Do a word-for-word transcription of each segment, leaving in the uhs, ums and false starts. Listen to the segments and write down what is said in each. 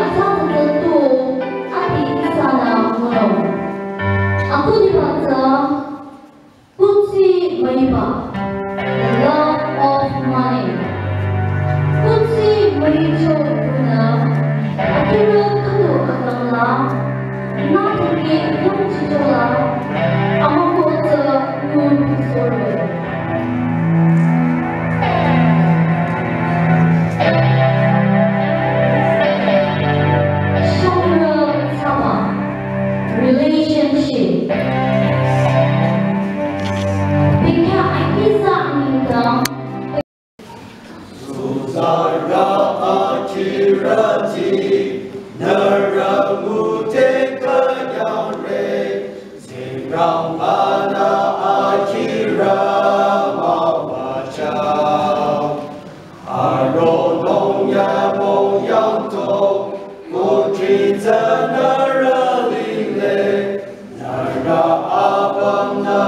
Atsa tütütu ati ihsanü ngunung. Akhudiba tsü kuthsi müiba, the love of money. Kuthsi müicho kunü, akirü tütu akangla, nütike yongchichola, amüko tsü nun sorwe. Shongrü thsaba, relationship. Bekhyah akisa nengdang. Suzarü akirüti, nührü müdheka yangre, Tsingrangba-nü akirü müwajüng. Aronung nyümong yangto, kuthsi tsü nührü lile, nührü apüm-nü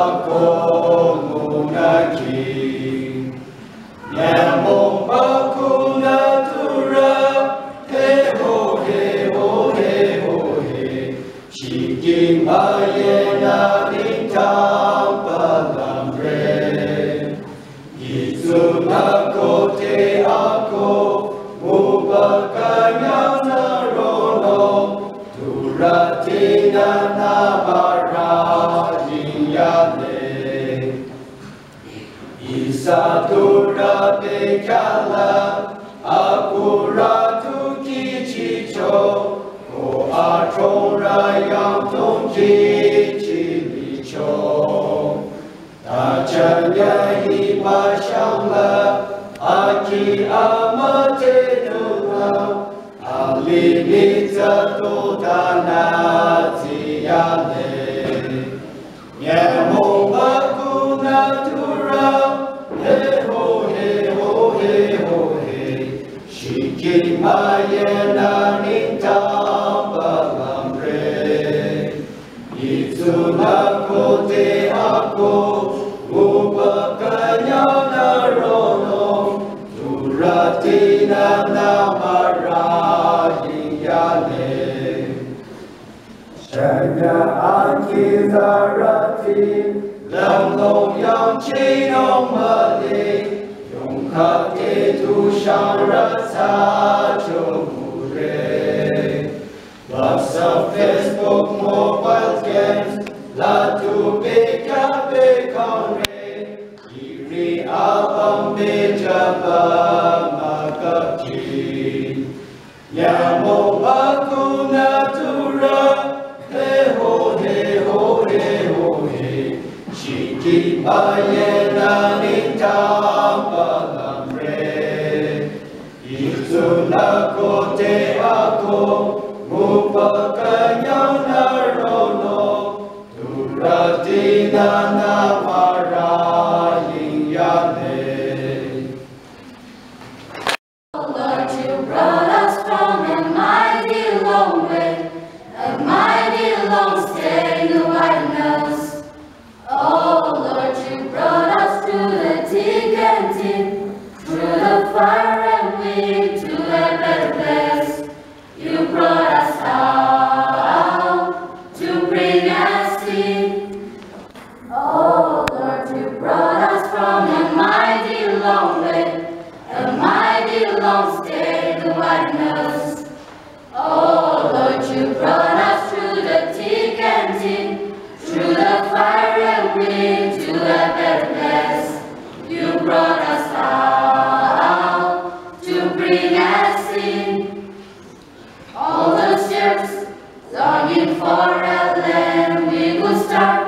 ako ngunüki. Nyümong ba kunü turü, he ho he ho he ho he, shiki müyinü nengdang pü lümre. Itsunü kote ako, mübü künyang nü ronung, turütinü nü müra yingyale. Ihsa turü bekhyahla, akurü tu kihchicho, ko adrongrü yangdong kihchi licho. Ta chanyü hiba shangla, aki amüdhenung la, alimih tsü to tanü tsiyale. Nyümong ba kunü turü, he ho he ho he ho he, shiki müyinü nengdang pü lümre. Itsunü kote ako, mübü künyang nü ronung, turütinü nü müra yingyale. Shanyü akizarüti, lümlong yangchinung müli, yongkha te tu shangrü thsacho mure. WhatsApp, Facebook, mobile games, la tu bekhyah bekhyangre, hiri apüm bejüba mükapki. Nyümong ba kunü turü, he ho he ho he ho he, shiki müyinü nengdang pü lümre. Itsunü kote ako, mübü künyang nü ronung, turütinü nü müra yingyale. Lord, you brought us from a mighty long way, a mighty long stay in the wilderness. Oh Lord, you brought us through the thick and thin, through the fire and wind to a better place. You brought us out to bring us in. Oh Lord, you brought us from a mighty long way, a mighty long stay in the wilderness. Oh Lord, you brought us through the thick and thin, through the fire and wind to a better place. You brought us out to bring us in. All those years longing for a land we could start,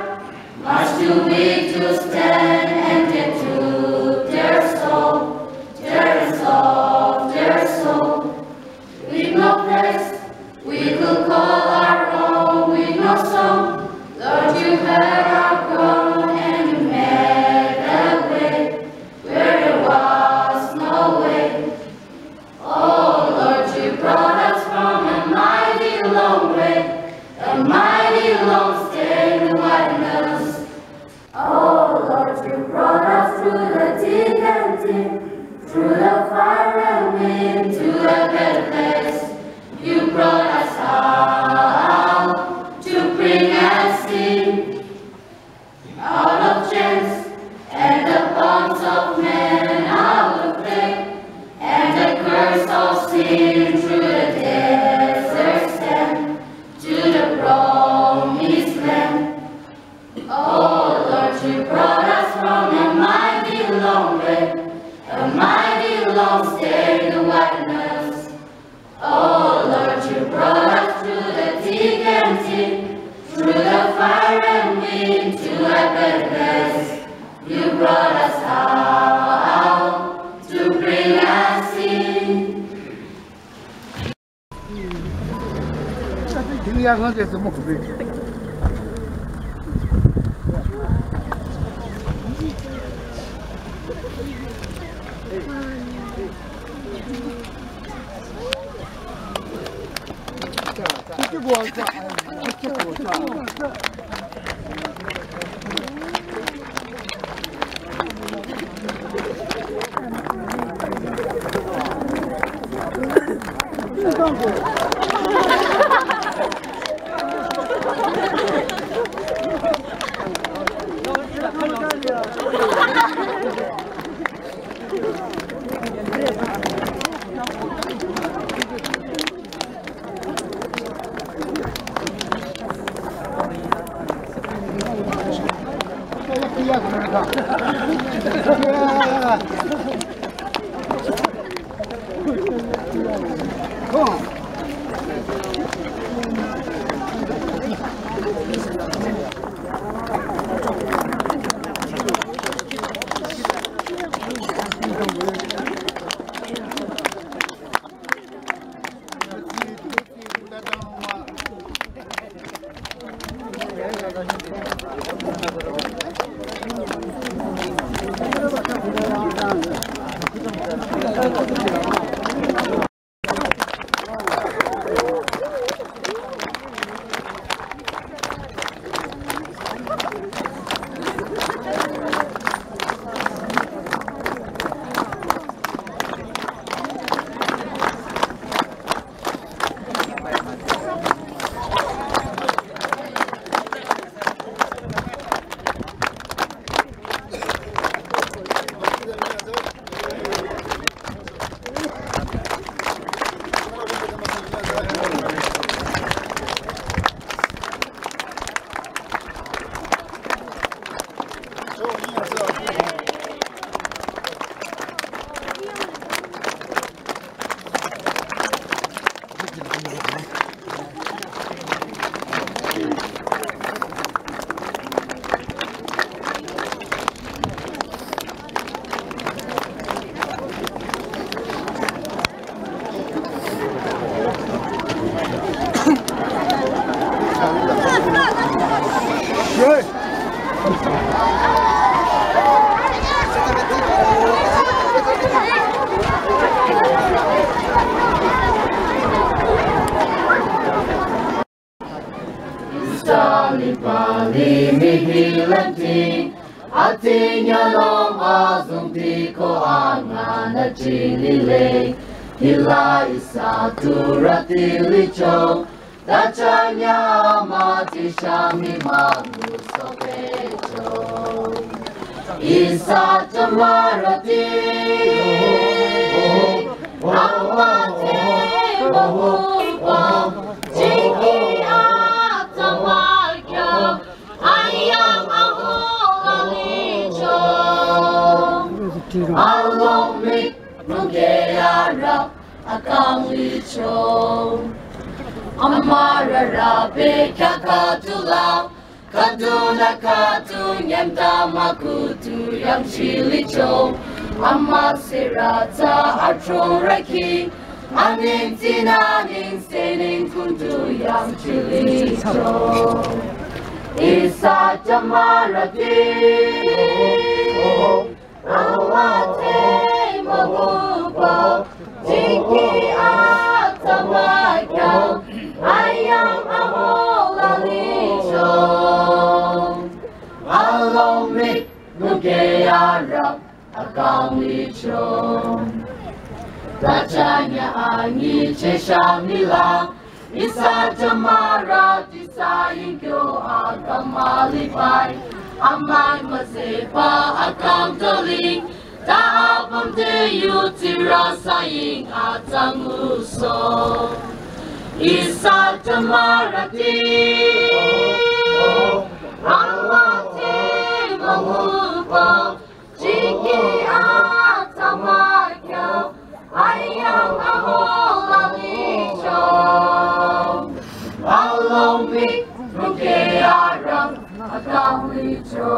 much too weak to stand, and yet took their soul, their resolve, their soul. With no place we could call our own, with no song, Lord, you heard our groan and you made a way where there was no way. Oh Lord, you brought us from a mighty long way, a mighty long stay in the wilderness. Oh Lord, you brought us through the thick and thin, through the fire and wind to a better place. Sali pali mihilanti, atinyalong azongti ko angana chilile, hila ihsa turüti licho, tachanya mati shami magu sopecho. Ihsa chamarüti, amate mohuba, chiki atamakya, ayang ahola licho. Along mi muge ara akang licho. Amara rabe kya katula, kaduna katu nyemta makutu yang chilicho. Ama sirata atro raki, aning tinaning sening kuntu yang chilicho. Ihsa chamarüti, amate mohuba, chiki atamakya, ayang ahola licho. Along mi muge ara akang licho. Tachanya angi che shamila, ihsa chamarüti sa yingkyo akamalipai. Amai mazepa akang tali, ta apam te yuti rasa ying atanguso. Ihsa chamarüti, amate mohuba, chiki atamakya, ayang ahola licho. Along mi muge ara akang licho.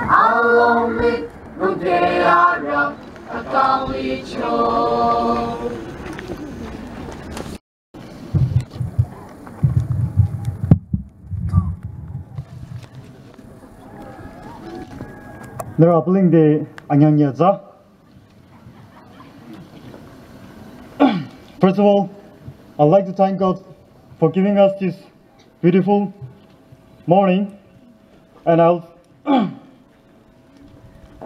Along mi muge ara akang licho. Nührü apling de anyang yaza. First of all, I'd like to thank God for giving us this beautiful morning, and I'll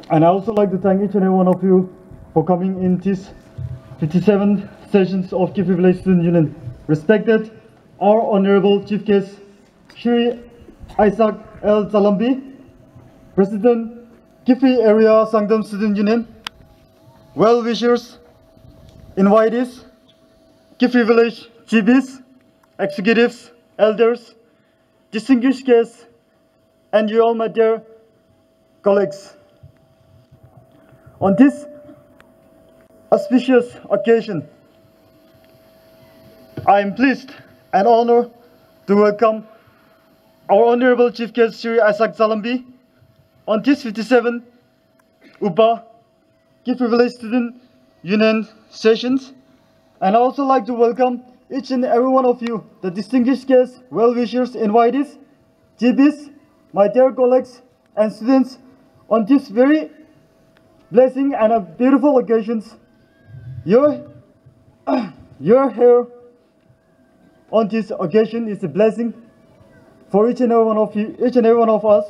and I also like to thank each and every one of you for coming in this fifty-seventh sessions of Kiphire Village Student Union. Respected our honorable chief guest, Shri Isaac L Zalambi, President, Kiphire Area Sangtam Student Union, well-wishers, invitees, Kiphire Village G Bs, executives, elders, distinguished guests, and you all, my dear colleagues. On this auspicious occasion, I am pleased and honored to welcome our honorable chief guest, Shri Isaac Zalambi, on this fifty-seven Upa Kiphire Village Student Union sessions. And I also like to welcome each and every one of you, the distinguished guests, well-wishers, invitees, G Bs, my dear colleagues and students, on this very blessing and a beautiful occasions. Your, your here on this occasion is a blessing for each and every one of you, each and every one of us.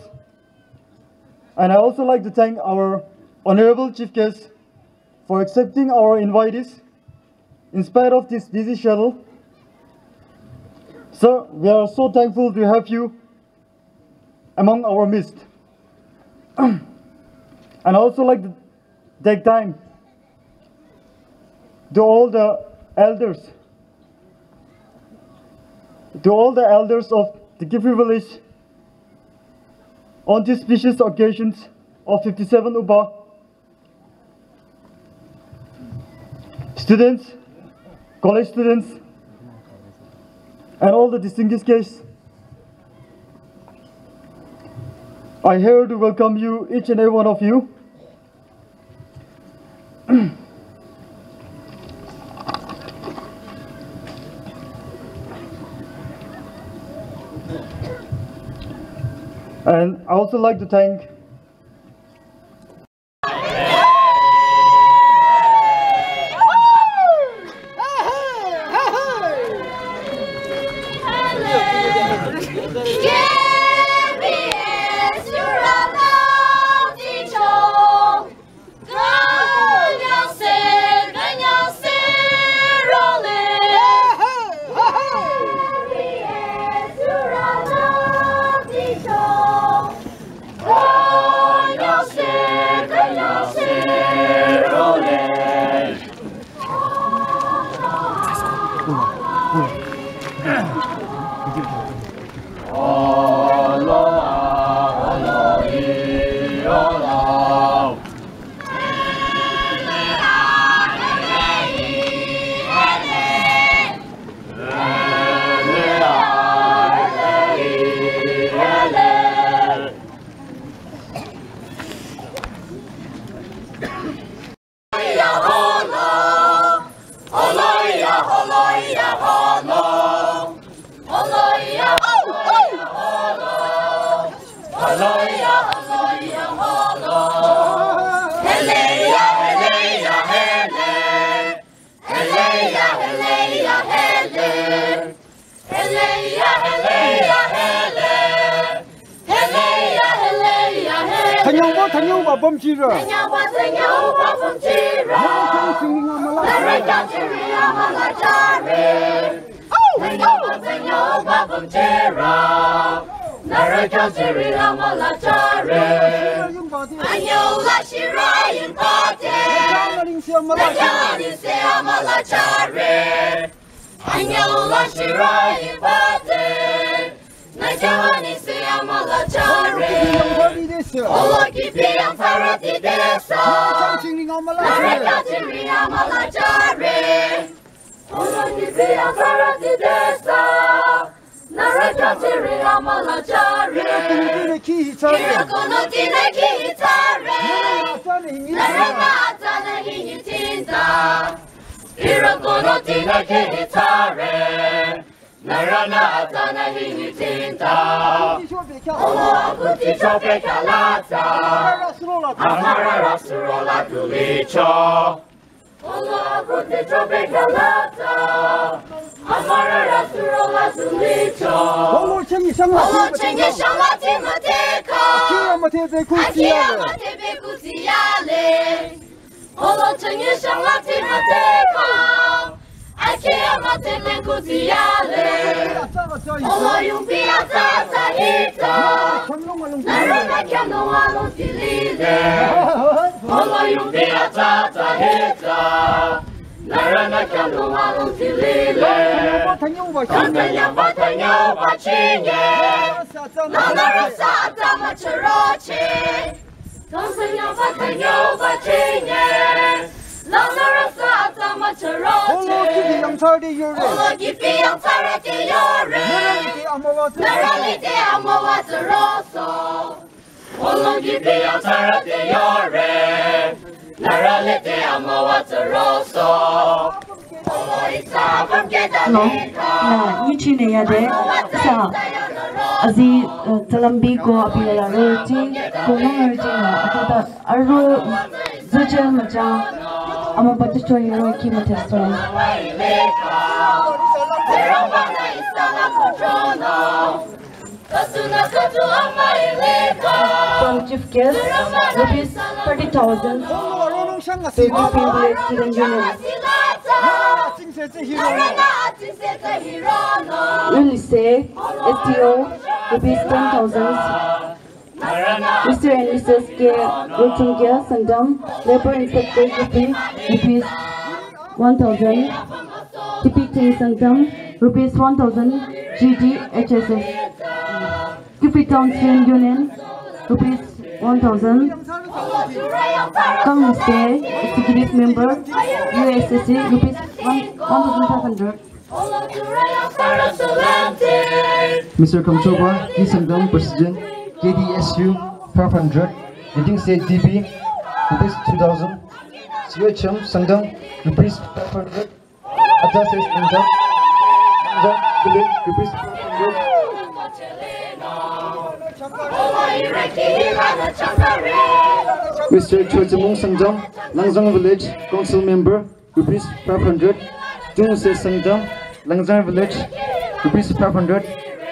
And I also like to thank our honorable chief guest for accepting our invitees in spite of this busy schedule. Sir, we are so thankful to have you among our midst. And I also like to take time to all the elders, to all the elders of the Kiphire village on these specious occasions of fifty-seven Upa. Students, college students, and all the distinguished guests, I here to welcome you, each and every one of you. And I also like to thank Thanyongba, thanyongba pümchirü. Thanyongba, thanyongba pümchirü. Nührü khyang tsingring amüla. Nührü khyang tsingring amüla chore. Thanyongba, thanyongba pümchirü. Nührü khyang tsingring amüla chore. Anyüla shirü yingpate. Nührü khyang anengse amüla chore. Anyüla shirü yingpate, nü khyang anengse amüla chore. Olo kihpi yangthsarüti desa. Nührü khyang tsingring amüla chore. Olo kihpi yangthsarüti desa. Nührü khyang tsingring amüla chore. Ihrü kunutinü kihthsare. Ihrü kunutinü kihthsare. Nührünü atsanü hingi tinta. Ihrü kunutinü kihthsare. Nührünü atsanü hingi tinta. Olo akuti chobe kalata. Amara rasurola tulicho. Olo akuti chobe kalata. Amara rasurola tulicho. Olo chengi shangla. Olo chengi shangla timateka. Akia mate be kutiale. Akia mate be kutiale. Olo chengi shangla timateka. Akia mate be kutiale. Olo yumbi atata hita. Narana kyano walo tilile. Olo yumbi atata hita. Narana kyano walo tilile. Tanya batanya bachinye. Nana rasa atama cheroche. Kansanya batanya bachinye. Lazarus atama cheroche. Olo gibi yang tsarü yore. Olo gibi yang tsarü yore. Narali te amawa tsarü. Narali te amawa tsarü so. Olo gibi yang tsarü yore. Narali te amawa tsarü so. No, na, nyichine yade, sa, azi, eh, talambi ko abi la roti, ko nung roti na, ato ta, aro, zuche macha, ama batu choi ro ki mata so. From chief guest, rupees thirty thousand to G P Village Student Union. Ulise, S D O, rupees ten thousand. Mister and Missus K Rochungya Sangtam, Labor Inspector G P, rupees one thousand. Tipiting Sangtam, rupees one thousand, G D H S S. Kipi Town Student Union, rupees one thousand. Kang Ste, Executive Member, U S S C, rupees one, one thousand five hundred. Mister Kamchoba T Sangtam, President, K D S U, five hundred. Meeting State D P, rupees two thousand. Sio Cham Sangtam, rupees five hundred. Address is Sangtam, Sangtam, billing, rupees five hundred. Mister Choitimung Sangtam, Langzang Village Council Member, rupees five hundred. Tungse Sangtam, Langzang Village, rupees five hundred.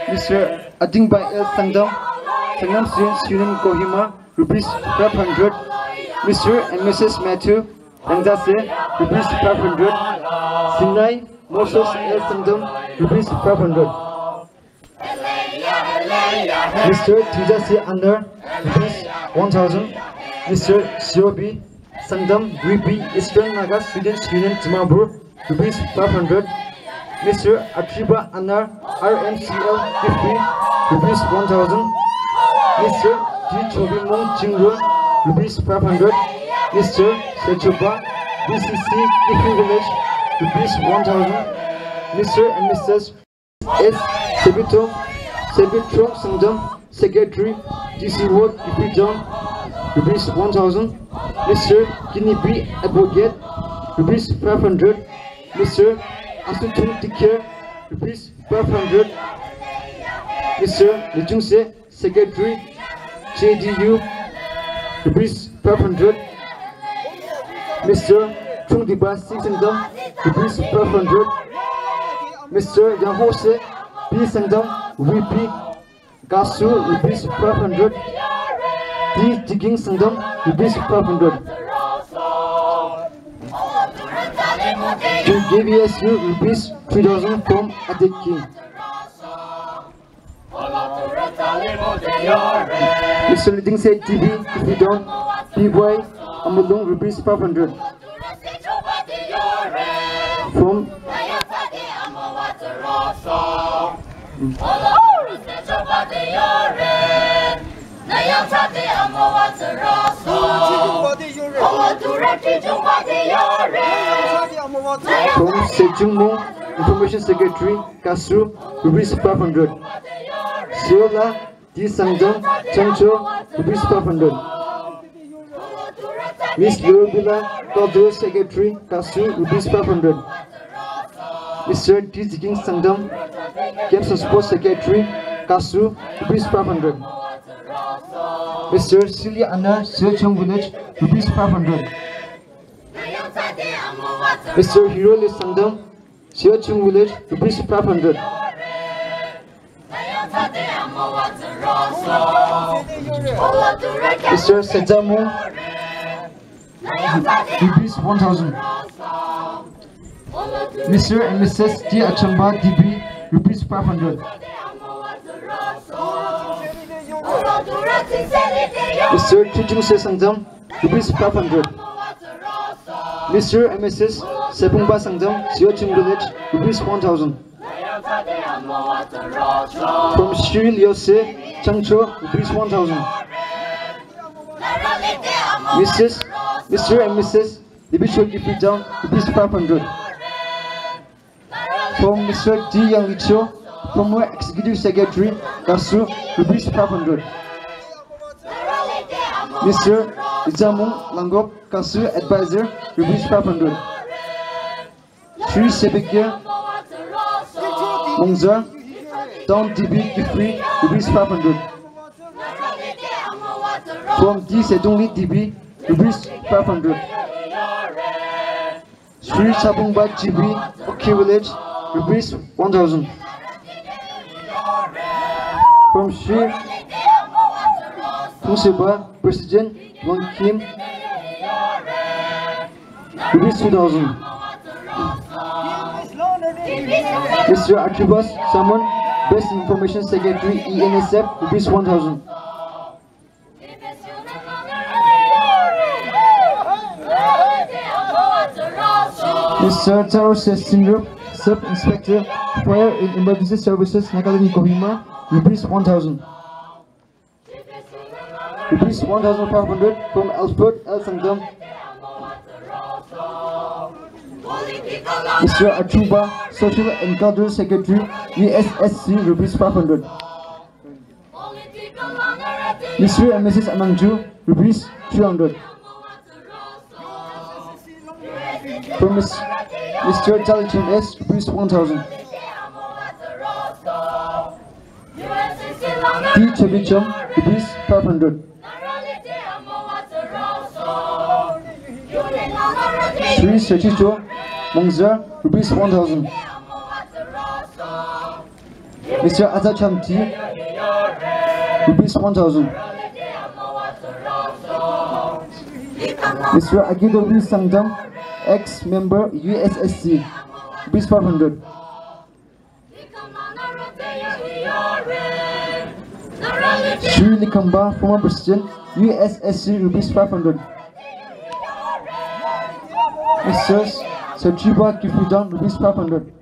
Mister Adingbai L Sangtam, Sangtam Students Union Kohima, rupees five hundred. Mister and Missus Matthew Langzase, rupees five hundred. Sinai Moses L Sangtam, rupees five hundred. Mister Tijasi Andar, rupees one thousand. Mister Siobi Sangtam, V P Eastern Naga Students Union Dimapur, rupees five hundred. Mister Atriba Anar, R M C L, Kiphire, rupees one thousand. Mister T Chobimong Chingro, rupees five hundred. Mister Sechuba, V C C, Kiphire Village, rupees one thousand. Mister and Missus S Sebitong, Sebitong Sangtam, Secretary, D C Ward, Kiphire Town, rupees one thousand. Mister Kinibi Advocate, rupees five hundred. Mister Asuchung Dikher, rupees five hundred. Mister Lichungse, Secretary, J D U, rupees five hundred. Mister Chungdiba C Sangtam, rupees five hundred. Mister Yanghose B Sangtam, V P Kasu, rupees five hundred. T Jiking Sangtam, rupees five hundred. To K V S U, rupees three thousand from Adik King. Mister Leading State T V, Kiphire Town, P Y Amulung, rupees five hundred. From From Sejungmo Information Secretary, Kasu, rupees five hundred. Siola D Sangtam, Changcho, rupees five hundred. Miss Lorubila, Cultural Secretary, Kasu, rupees five hundred. Mister T Ziking Sangtam, Games and Sports Secretary, Kasu, rupees five hundred. Mister Sili Anar, Siochung Village, rupees five hundred. Mister Hiroli Sangdam, Siochung Village, rupees five hundred. Mister Sejamu, rupees one thousand. Mister and Missus T Achamba, D B, rupees five hundred. Mister Chuchung Sangdam, rupees five hundred. Mister and Missus Sepungba Sangdam, Siochung Village, rupees one thousand. From Shri Lyose Changcho, rupees one thousand. Missus, Mister and Missus Libisho Kipidang, rupees five hundred. From Mister D Yanglicho, former Executive Secretary, Kasu, rupees five hundred. Mister Ijamung Langop, Kasu, Advisor, rupees five hundred. Shri Sebekya Mongza, Town D B, Kiphire, rupees five hundred. From D Sedungli, D B, rupees five hundred. Shri Sabungba, G B, Okhi Village, rupees one thousand. From Shri Tungseba, President, Wangkim, rupees two thousand. Mister Atribas Saman, Best Information Secretary, E N S F, rupees one thousand. Mister Charles Sestinrup, Sub Inspector, Fire and Emergency Services, Nagaland, Kohima, rupees one thousand. Rupees one thousand five hundred from Alfred L Sangdam. Mister Achuba, Social and Cultural Secretary, E S S C, rupees five hundred. Mister and Missus Amangju, rupees three hundred. From Mis-, Mister Charlie Chin S, rupees one thousand. T Chabicham, rupees five hundred. Sri Sachicho Mongza, rupees one thousand. Mister Aza Chamti, rupees one thousand. Mister Agidobi Sangdam, ex-member U S S C, rupees five hundred. Shri Likamba, former president, U S S C, rupees five hundred. Mister Sachiba Kifidan, rupees five hundred.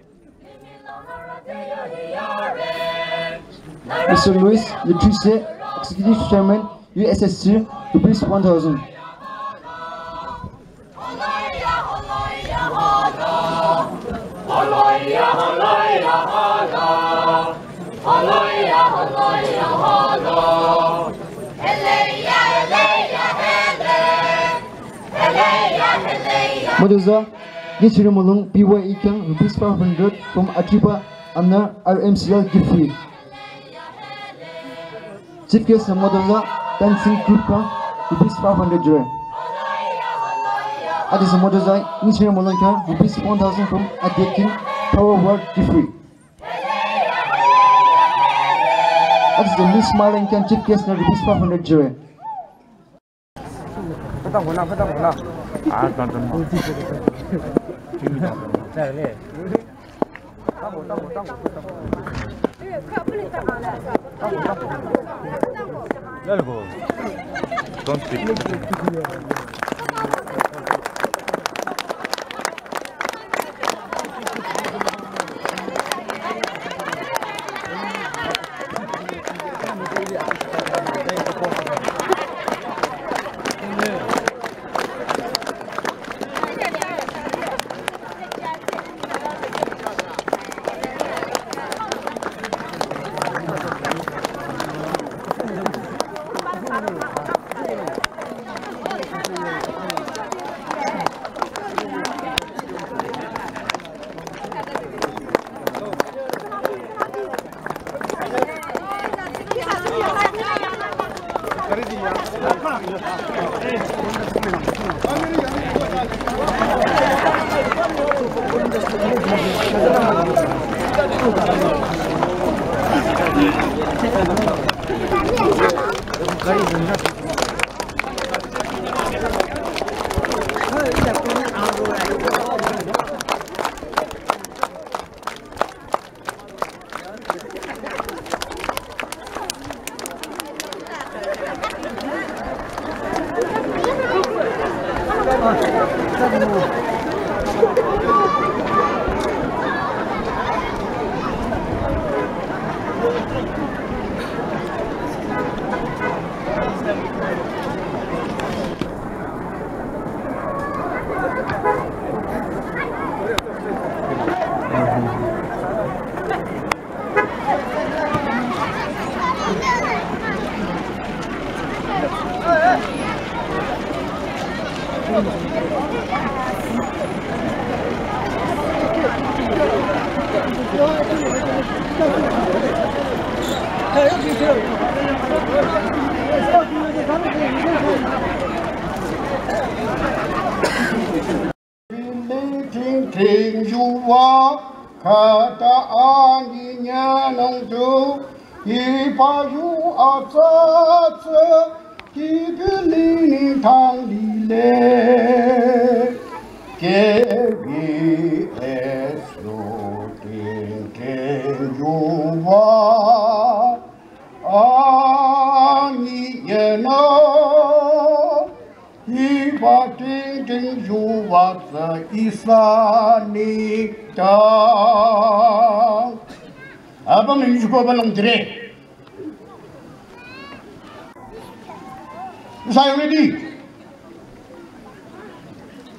Mister Louis Litrise, Executive Chairman, U S S C, rupees one thousand. Modoza, Nyichirü Molung, B Y E khyang, rupees five hundred from Atriba Amna R M C L Kiphire. Chief guest Modoza, dancing group khyang, rupees five hundred jüre. Adisa Modoza, Nyichirü Molung khyang, rupees one thousand from Adekin Power World Kiphire. Adisa Miss Marlin khyang, chief guest nü rupees five hundred jüre. Let go. Don't speak. Ting ting yuva khüta anyi nyanung tu, hiba yu atsa tsa, hiba li ni tang li le. K V S U ting ting yuva anyi nyanung. Hiba ting ting yuva tsü ihsa nengdang. Apüm yuchiko ba longdire. Ihsa yuridi.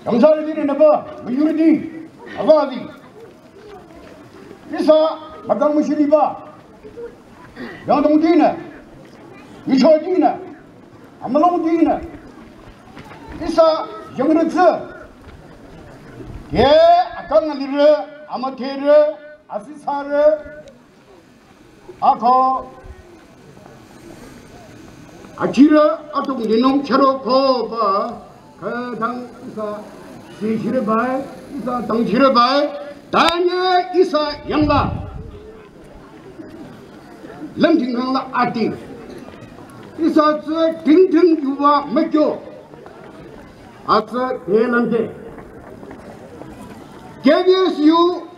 Yangsa yuridi ne ba, yuridi. Aba di. Ihsa magang mushiriba. Yangdong dine, yicho dine, amülong dine, ihsa yangrü tsü, ye akang alirü, amüdherü, asisarü, ako, achirü, atong dinung charo ko ba, khütang ihsa, si chirü bai, ihsa tang chirü bai, tanye ihsa yangba. Lümdhing khang la ati. Ihsa tsü ting ting yuva mükyo. Atsü te lümde. K V S U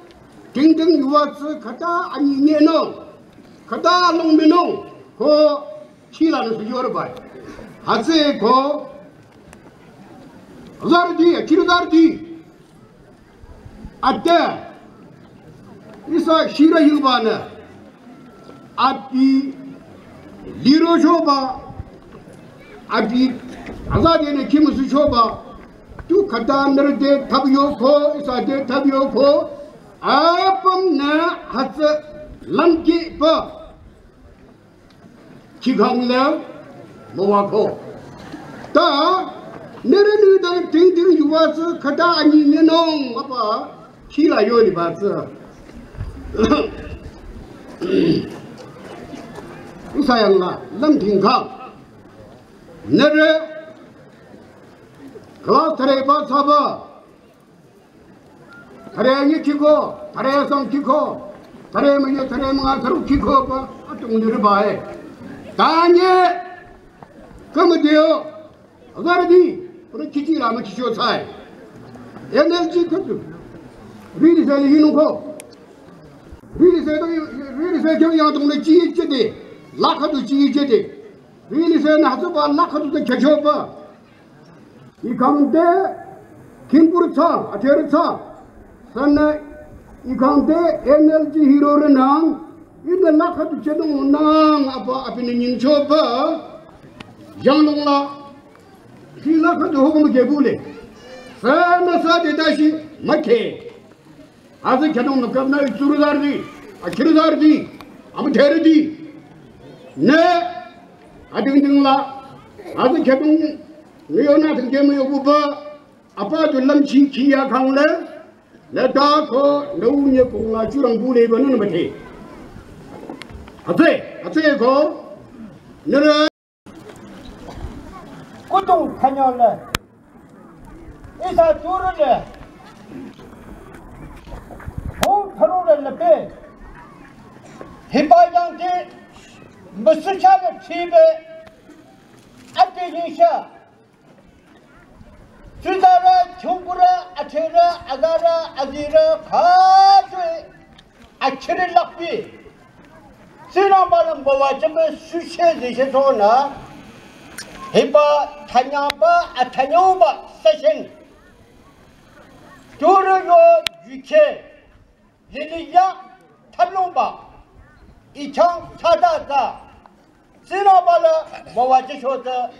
ting ting yuva tsü khüta anyi nyenung. Khüta longmenung. Ko chila nü su yore bai. Atsü ko zardi, chiri zardi. Ate, ihsa shirü yubanü, abi liro choba, abi azade ne kimusu choba, tu khüta nerde tabyo ko, ihsa de tabyo ko, apüm nü hütsü lümki pa. Chikhang le müwako. Ta, nührü nengdang ting ting yuva tsü khüta anyi nyenung apa chila yoliba tsü. Ihsa yang la, lümdhing khang. Nührü, class thüreba tsaba. Thüre nyi kiko, thüre sang kiko, thüre münyi, thüre münga, thüru kiko ba, atong liri bai. Tanye, kümüdeo, azardi, pura kichi la mü kicho tsai. Energy khüdu. Riri se li yinu ko. Riri se to, riri se kyo yang tong le chi chede. La khüdu chi chede. Riri se na hütsü ba, la khüdu de kyo ba. Ikhang te kimpur tsa, ather tsa. Sünü ikhang te N L G hirore nang, inü la khüdu chedong nang apa apinü nyingcho ba, yanglong la, hi la khüdu hukum kebule. Sünü sa de dashi mükhe. Azü khedong nü kapnü itsurü zardi, akhirü zardi, amüdherüdi. Ne, ading ding la, azü khedong nü yonü thingke müyo buba, apa du lümchi kiya khang le, ne ta ko, ne unye kong la churang bule ba nü müthe. Atse, atse ko, nührü. Ko Tung kanyang le. Ihsa tsurü le. Hung tharü le le pe. Hiba yangdi. Müsücha le chibe. Ati nisha. Tsuzarü, chungkurü, atherü, azarü, azirü, khajui, achiri lakpi. Tsingrangba la müwajüba süshe zishe sonü, hiba thanyaba, athanyaba session. Tsurü yo yuche. Lili ya thalungba, ichang thada ta, Tsingrangba la müwajücho tsü,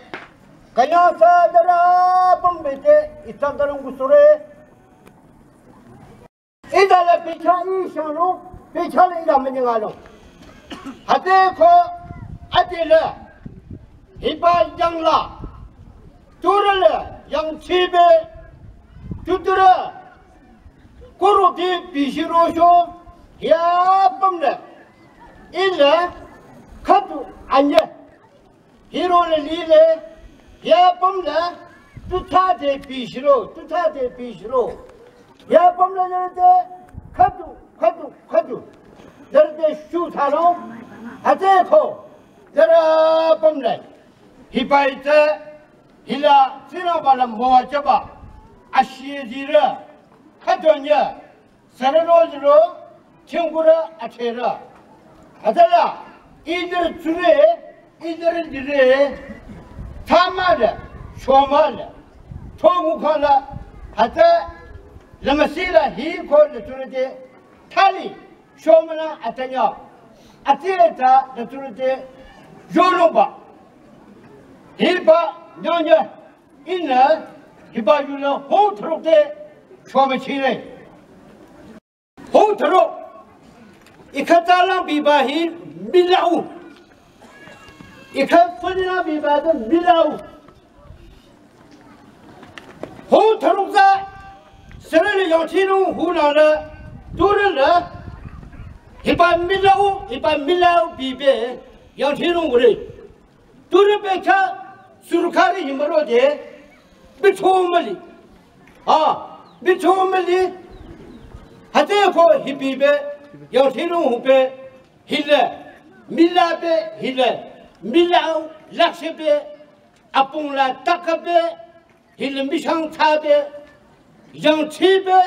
kanyang sa dara pambete, ichang darung gusure. Ida la picha ishang lo, picha la ida menyang lo. Hate ko, ate la, hiba yang la, tsurü la, yang chibe, tsurü, Koro di bishiro sho, ya pamle. Ile, khatu anye. Hiro le lile, ya pamle. Tuta de bishiro, tuta de bishiro. Ya pamle de, khatu, khatu, khatu. De shu thalo, ate ko. De pamle. Hiba ite, hila, Tsingrangba la müwajüba. Ashie zire. Khadonye, sararo ziro, chingkura athera. Atala, idir tsure, idir dire, tamale, shomale, togu kala, ata, lamasila, hi ko le turete, tali, shomana, atanya, atieta, le turete, yoloba, hiba, nyonya, Ina, hiba yula hong tharok te, shwa machire. Hong tharok. Ikha talang biba hi milau. Ikha fadilang biba de milau. Hong tharok za, sarale yangchinung hula la, turala, hiba milau, hiba milau bibe, yangchinung ure. Turi bekha surkari himaro de, bichomali. Ah, bichomali. Hate ko hibibe, yangthirung hube, hile, milabe, hile, milau, laksebe, apung la takabe, Hili mishang tabe, yangchibe,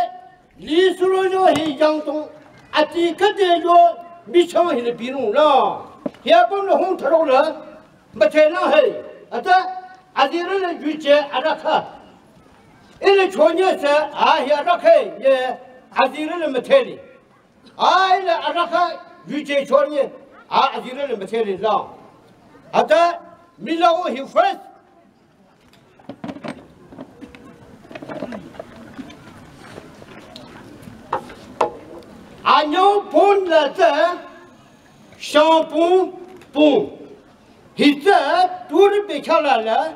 li suro yo hi yangtong, ati kade yo mishang hili binung la. Hi apüm la hong tharo la, mate na hai. Ata, azirü la yuje arakha. Ili chonye se, a hi arakha ye, azirü la mate li. A ili arakha yuje chonye, a azirü la mate li la. Ata, mila o hi first, Anyüng pon la tsü, shangpung pung. Hi tsü, turi bekhala la,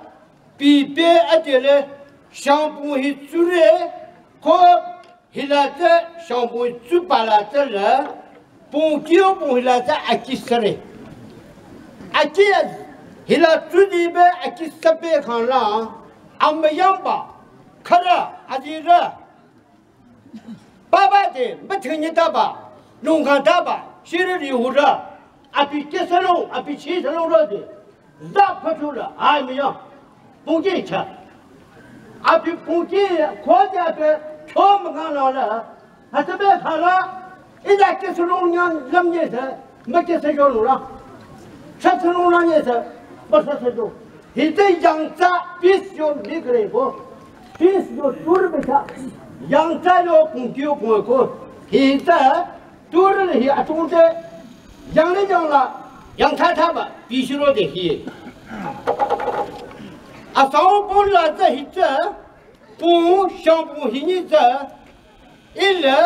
pipe adele, shangpung hi tsure, ko hila tsü, shangpung tsuba la tsü la, pung kiyo pung hila tsü akisare. Aki hila tsudibe akisapü khala, amüyangba, khara, azirü, baba de, müthünyi taba, nungkha taba, shiri rihura, abi kesalong, abi chisalong rode, za phatura, amüyang, pungki cha. Abi pungki, khode abi, chom ngana la, Hütsübe khala, ida kesulong nyan lam nyese, mekese yo nula. Chasulong la nyese, basase yo. Hite yangtsa, peace yo bigre bo. Peace yo tur beta. Yangtsa yo pungki yo pungko. Hite tur le hi atunte. Yangle yangla, yangtsa taba, peace ro de hi. Asao pon la tsü hite, pung, shang pung hi nyi tsü, Ile,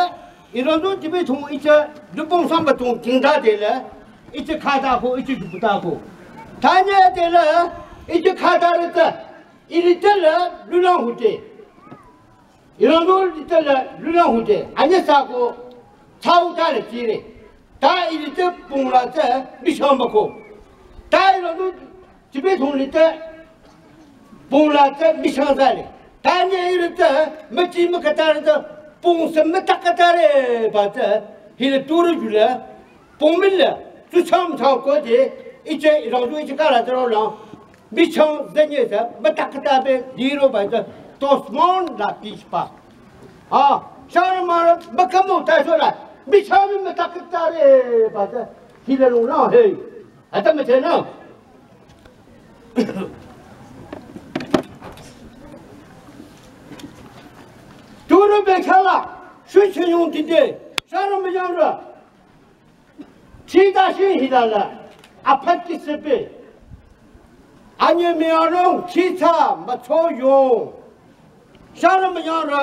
irondo tibi thung iche, lupong samba thung tingda de le, iche khata ko, iche juputa ko. Tanye de le, iche khata re te, ili te le, lulang hute. Irondo li te le, lulang hute. Anye sa ko, chau ta le tire. Ta ili te pung la te, mi shamba ko. Ta irondo tibi thung li te, Pung la tsü michang zale. Tanye ihrü tsü, müchi mükatare tsü, pung sü mütakatare ba tsü, hile turu jule, pung mile, tsu cham cham ko de, iche, rang ju iche kala tsü ro la. Michang zenye tsü, mütakatabe, liro ba tsü, tosmon la pishpa. A, shara mara, makamu ta shola, michang mütakatare ba tsü, hile lung la, hey. Ata müche na. Turu bekhala, shui chiyung tide, shara müyangra. Chida shi hidala, apat ki sepe. Anye mi arong, chita, macho yo. Shara müyangra.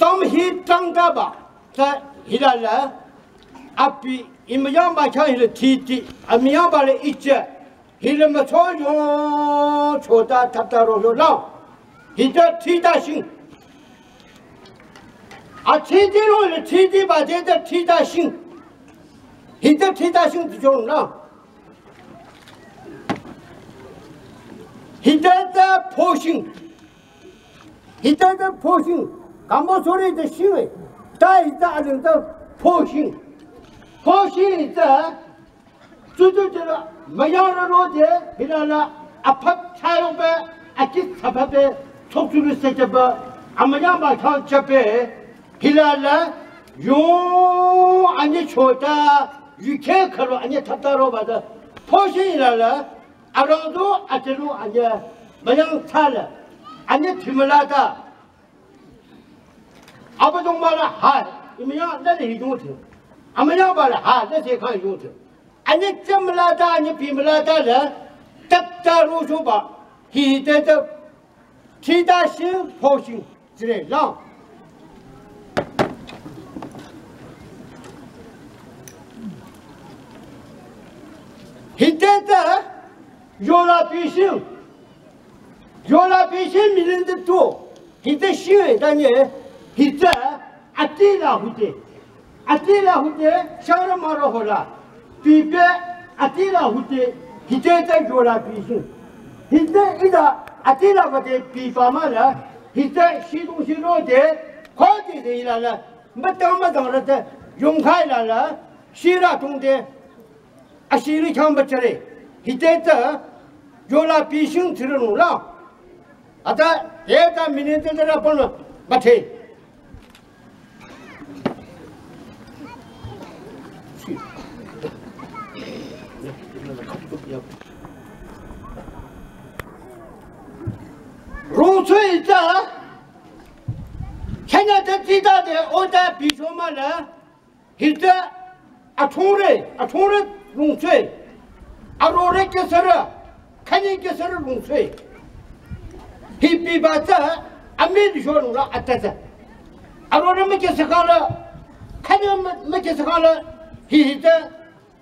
Tam hi tangda ba, ta hidala. Api, imyang ba cha hila titi, amyang ba le iche. Hile mücho yo chota tata ro yo la. Hita thita shing. A thiti ro le thiti ba de de thita shing. Hita thita shing tu jong la. Hita ta po shing. Hita ta po shing. Kambo sore de shing. Ta hita a de po shing. Po shing hita. Tsutu tila, mayara ro de, hilala, apat chayo be, akit sapa be, tsoktsulu seke be, amaya ma khan chape, hilala, yo, anye chota, yuke karo, anye tata ro ba da, poshi hilala, arodo, atelu, anye, mayang tala, anye timala da, Abadong bala ha, imya da de hidung te. Amya bala ha, da se kha hidung te. Anye cham la da, anye pim la da la, tap ta ru shu ba, hi te te, chi da shin, po shin, zire la. Hi te te, yo la pi shin, yo la pi shin mi lin te tu. Hita shi, tanye, hita, atila hute. Atila hute, shara mara hola. Pipe, atila hute, hita ta yola pisin. Hita, ida, atila bate pipa mala. Hita, shidu shiro de, kote de ilala. Matang matang rata, yongkai lala. Shira tungde. Ashiri khyang bachare. Hiteta yola pishing thirunung la. Ata eta minute tera pon bate. Rungchwe ita. China ta tita de ota pishoma la. Hita achungre, achungre rungchwe. Arore kesara, khani kesara rungchwe. Hi piba tsa, ami dishonung la atsa tsa. Arore me kesakala, khani me, me kesakala, hi hita,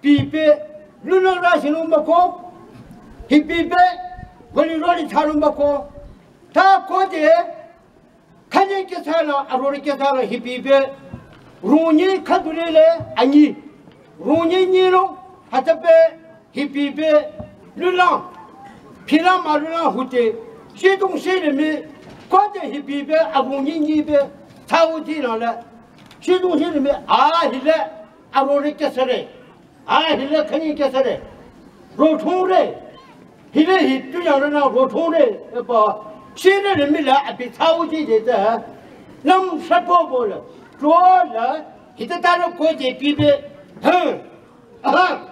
pipe, luna ra sinu mako, hi pipe, goli roli tharu mako, ta kote, Khani kesala, arore kesala hipipe. Runyi khadulele anyi. Runyi nyilo hatape hipipe. Lulang. Pilang ma lulang hute. Shidung shilimi. Kote hipipe arunyi nyipe. Tauti lala. Shidung shilimi. Ah, hile. Arore kesare. Ah, hile khani kesare. Rothungre. Hile hi tu yang na rothungre. Ba. Shile le mi la abi tau ji de da. Nam shapo bo la. Tro la. Hita ta la ko je pi be. Huh. Aha.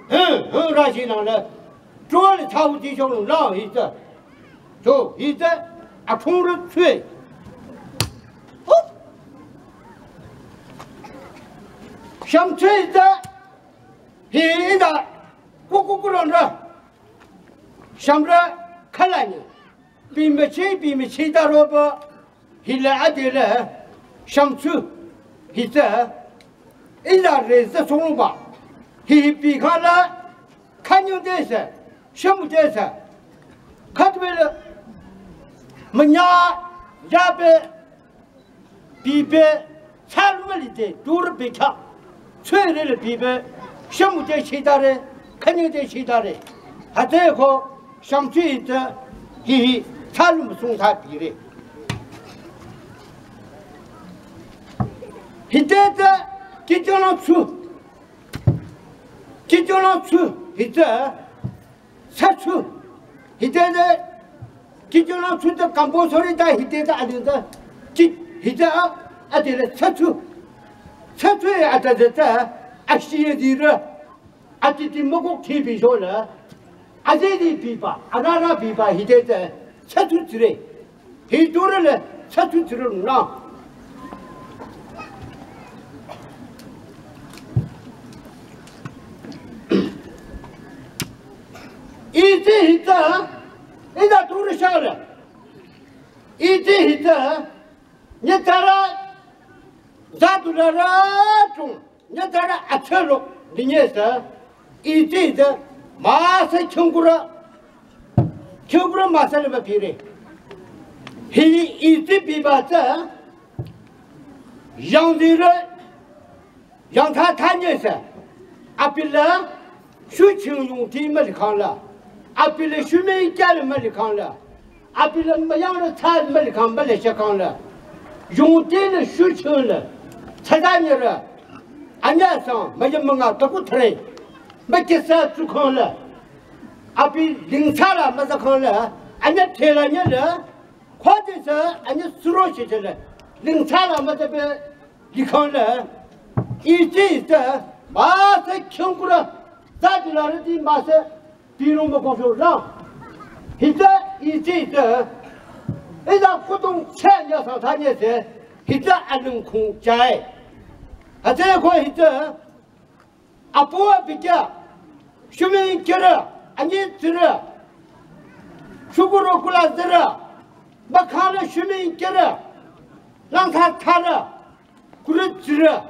Huh. Huh. Ra shi na la. Tro le tau ji jong la hita. To hita. A thungre tsue. Sham tsue hita. Hi ida, kukukulonra. Shamra khalani. Bimichi, bimichi daroba. Hila adila. Shamchu. Hita. Ida reza songba. Hi bikhala. Kanyu desa. Shamu desa. Katwela. Manya. Yabe. Bibe, salmali de, dur bikha. Tsüri le bibe, shamu de shidare, khani de shidare. Hate ko, shamtsi de, Hi hi, tsalum sung sa pire. Hite tsü, kicholang tsu. Kicholang tsu, hite, satsu. Hite tsü, kicholang tsu tsü compulsory ta hite tsü adi tsü. Ki, hite a, adi le satsu. Satsu ya ata tsü, ashiye dire. Atiti mokok thi bi sho le, azidi biba, anara biba hite tsü, satu tsire. Hi dure le, satu tsire na. Iti hita, ida dure sha le. Iti hita, nye tara, zatu la ra chung. Nyatara atsalo, dinyesa, iti tsü, masa kyungkura, kyungkura masa le mapire. Hi iti biba tsü, yangdire, yangtha thanyesa, apila, shuching yungti malikhang la, apila, shume kyale malikhang la, Abi le mayang le tsa malikhang malishakhang le. Yungti le shuching le. Tsada nyere. Anya sang, mayang manga taku thre. Makisa tsukhang le. Abi lingtsa la mazakhang le. Anya thela nyele. Khwati se, anya suro shi le. Lingtsa la mazabe likhang le. Iti se, masa kyungkura. Zadi la riti masa. Pirung ba kosho la. Hita iti ita. Ita kutung che nya sa ta nye se. Hita anung kung chai. Ate ko hita. Apo abikya. Shume kira. Anyi tira. Shukuro kula tira. Bakhala shume kira. Lang tha thara. Kure tsire,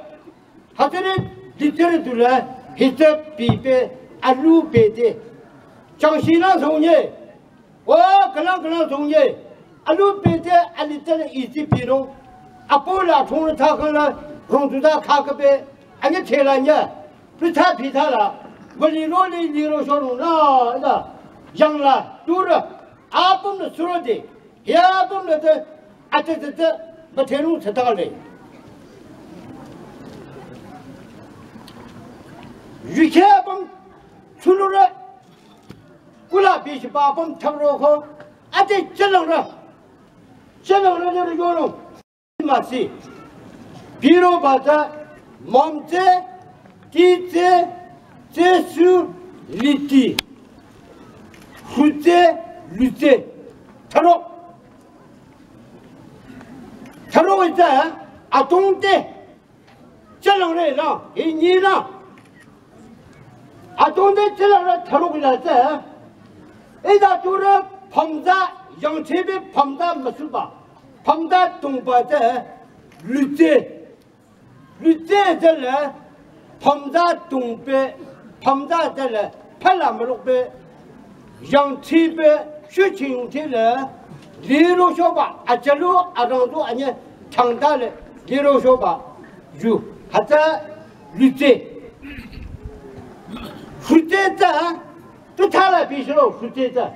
hatere litere dule, hite pipe, alu pete. Changshina zonye, o kalang kalang zonye, alu pete, alitere iti piro. Apo la thong thakala, rong tuda khakape, anya thela nya, pita pita la, wali ro li li ro shoro na, da, yang la, dura, apum na suro de. Hia apüm le te, ate te te, ba te nung te ta le. Yukhe apüm, chulu re, kula bi shi ba apüm thang ro ko, ate chelang re, chelang re re yo lo. Masi, piro ba ta, mom te, ti te, te su, li ti, hu te, lu te, tharo. Tharo ita, atong te, chelang re la, hi ni la. Atong te chelang re tharo la te, ida tu re phamza, yang che be phamza masuba, phamza tongba te, lu te, lu te te le, phamza tongbe, phamza te le, phala malok be, yang che be, shu ching te le, li ro sho ba, a che lu, a rang du, a nye, chang da le, li ro sho ba, yu, ha ta, lu te. Hu te ta, tu ta la bi shi lo, hu te ta.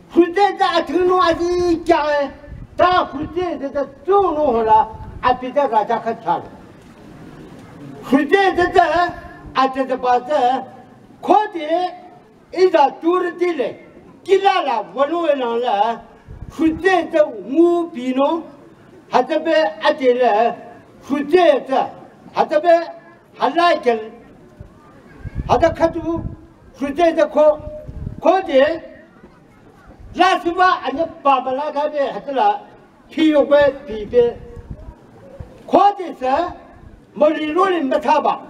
Hu te ta a tu no a di kya e, ta hu te ta ta tu no ho la, a pi ta ga ta ka cha. Hu te ta ta, a te ta ba ta, ko te, Iza turi tile, kila la, wanu elang la, hüte te ngu pino, hatabe atele, hüte te, hatabe halakel, hata khatu, hüte te ko, ko de, la suba anya papa la kabe, hatala, Pi yokbe pi pe. Khode se, mali loli methaba.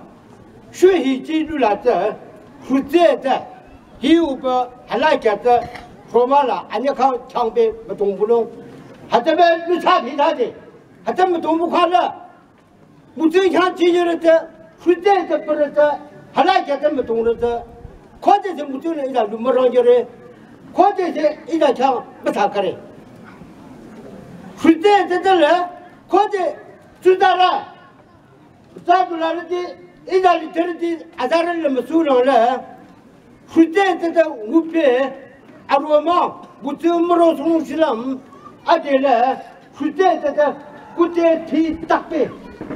Shu hi ji lu la te, hu ze te, hi uba hala kya te, Roma la, anya kang chang pe, matong bulong. Hata be lu cha pi ta de. Hata matong bu kha la. Mutu khyang chi yore te, hüte te pere te, hala kya te mütong re te, khode te mutu ne ida lu mürang yore, khode te ida khyang mütha kare. Hüte te te le, khode tsudara, za bu la le te, ida li te le te, azare le müsu lang le, Hüte te te ngupe, Aroma, bu tsü müro sung silam, adela, shute tata, kute thi takpe,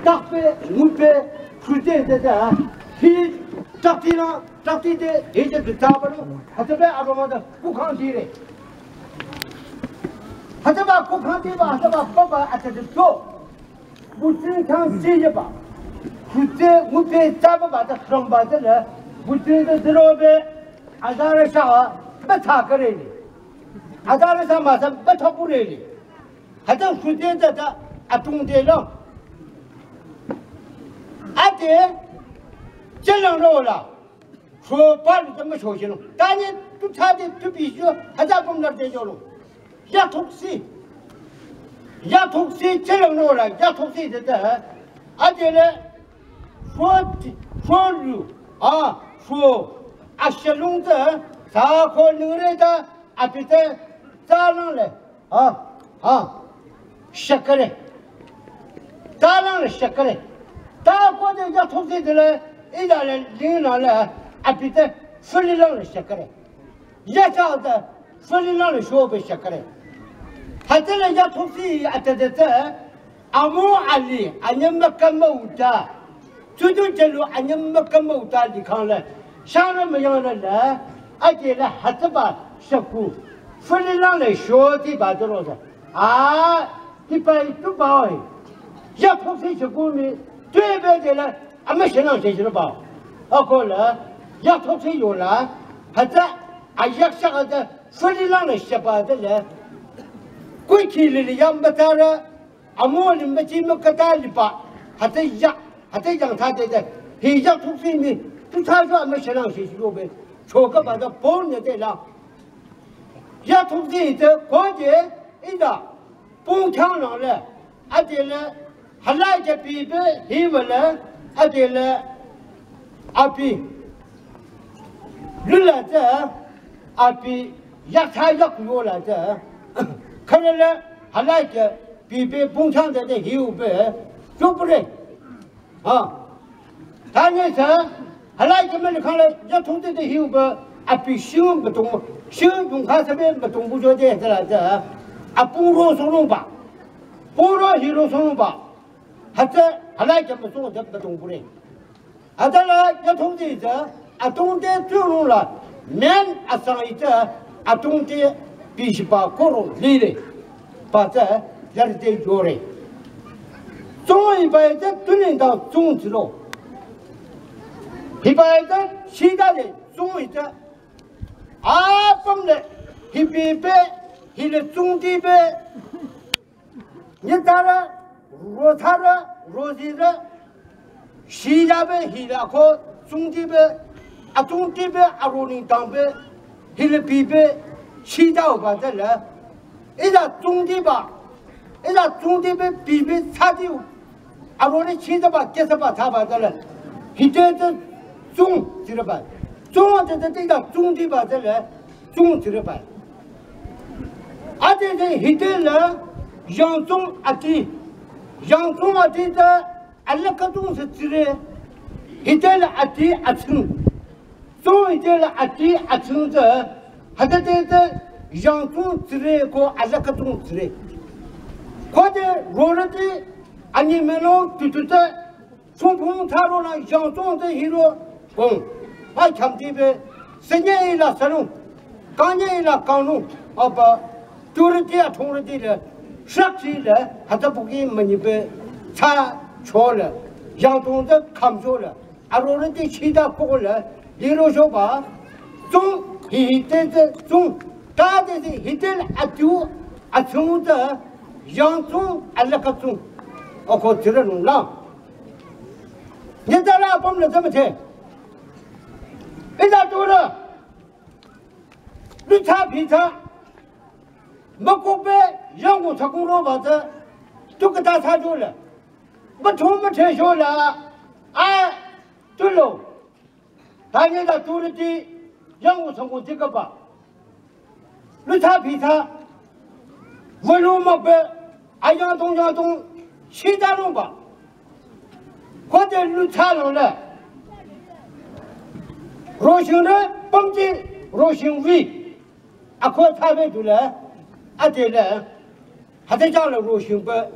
takpe, ngupe, shute tata, thi takti na, takti de, he je tata ba no, hütsüba aroma da, kukhang dire. Hütsüba kukhang diba, hütsüba baba, hütsüba to. Bu tsü thang tsü yeba. Shute, ngupe, taba ba da, krong ba da la, bu tsü da zero be, azarü sha, ba ta kare ni. Azarü sha ma sa, ba ta kure ni. Hütsü shute tata, atung de la. Ade, jelang ro la. Sho pa lu tama sho shi lo. Tani tu tsa de tu bi sho, hütsü pum nar de jo lo. Ya thuk si. Ya thuk si, jelang no la, ya thuk si de de. Adela, sho, sho lu, a, sho, a shalung de, sa ko ling re da, abi de, za lang le. Ha, ha. Shakare. Talang le shakare. Ta ko de ya thok de le, ida le, ling na le, abi de, fili lang le shakare. Ya cha de, fili lang le sho be shakare. Hütsüla ya thok si, ate de de, amu ali, anyam kama uta. Tutu jelu anyam kama uta likhang le, shang le mayang le le, adela hütsüba shaku, fili lang le sho di ba de lo de. A, hiba tu ba oi. Ya thok si shaku mi, tu be de le, ama shenang she shi ba. Ako le, ya thok si yo la, hütsü, a yak shak de, fili lang le she ba de le. Kui ki li li yam ba ta le, Amo limba chi mükata liba, hütsü ya, hütsü yang ta de de, hi ya thuk si mi, tu ta zho ama shenang shi shi lo be, cho ka ba da pon ne de la. Ya thuk si de, ko de, ida, pung chang nang le, adela, hala ja bi be, hi wa le, adela, abi, lula de, abi, ya ta ya ku yo la de, kala le, hala ja, bi be pung chang de de hiu be, jo bu re. Ha. Ta ne sa, hala ke me khala, ya thong de de hiu be, abi shu be tong, shu dung kha sa be be tong bu jo de de la de. A pung ro so long ba. Pung ro hi ro so long ba. Hütsü, hala ke me so de be tong bu re. Adela ya thong de de, atung de tu long la, men asang ite, atung de bi shi ba ko ro li le. Ba de, ya de yo re. Zong yi ba de, tu ning da zong zi lo. Hi ba de, shi da le, zong yi de. A pam le, hi bi be, hi le zong di be. Nyi ta re, ro ta re, ro zi re, shi ya be, hi la ko, zong di be, a zong di be, a ro ning dang be, hi le bi be, shi ya ba de le. Ida zong di ba, ida zong di be, bi be, cha di, a ro le chi de ba, ke sa ba, cha ba de le. Hi de de zong di re ba. Zong de de de ida zong di ba de le, zong di re ba. A de de hi de le, yang zong a di. Yang zong a di de, a le ka zong se di re. Hi de le a di a ching. Zong yi de le a di a ching ze, ha de de de, yang zong zi re ko a le ka zong zi re. Ko de ro re de, a ni me lo tu tu de, song pung ta ro la yang zong de hi ro, gong, ba cham di be, se nye yi la se lung, kang nye yi la kang lung, a ba, tu re de a chong re de le, shak zi le, ha de bu ki me ni be, cha cho le, yang zong de kam cho le, Arorüh te chida kokole, liro shoba, zong, hi hi te te zong, ta te te hi te le atu, atsung te, yang zong, alaka zong. Oko tira nung la. Nye ta la apam le zama te. Ida tura. Lu ta pi ta. Makokbe, yang ko takung roba te. Tu kata ta jo le. Ba thong ma the sho la, a, tu lo. Ta nye da tu ri ti, yang wu sang wu ti ka ba. Lu ta pi ta, wa lu ma be, a yang tong yang tong, shi ta lu ba. Ko de lu ta lo le. Ro shing re, pam ji, ro shing wi. Ako thabe dule, adele, hütsü jale roshingbe.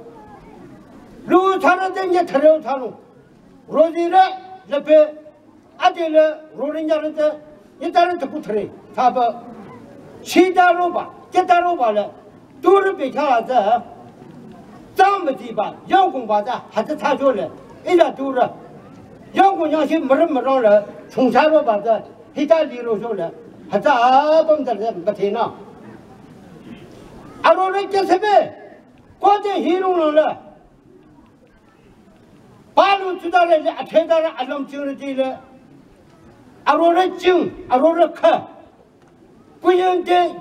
Lu thara de nye thare thalo. Rozire, lepe, adele, rorinyare de, nye thare te kuthre, thabe. Shida roba, keta roba le, dure be khala de, zang me di ba, yangkong ba de, hütsü tha jo le, ila dure. Yangkong yangshi mürüm mürang le, chungcha roba de, hita liro jo le, hütsü apüm de le, müthena. Arore kesebe, kote hirung le, palu tsudare le, athedare alam chingre di le, arore ching, arore kha, kuyang de,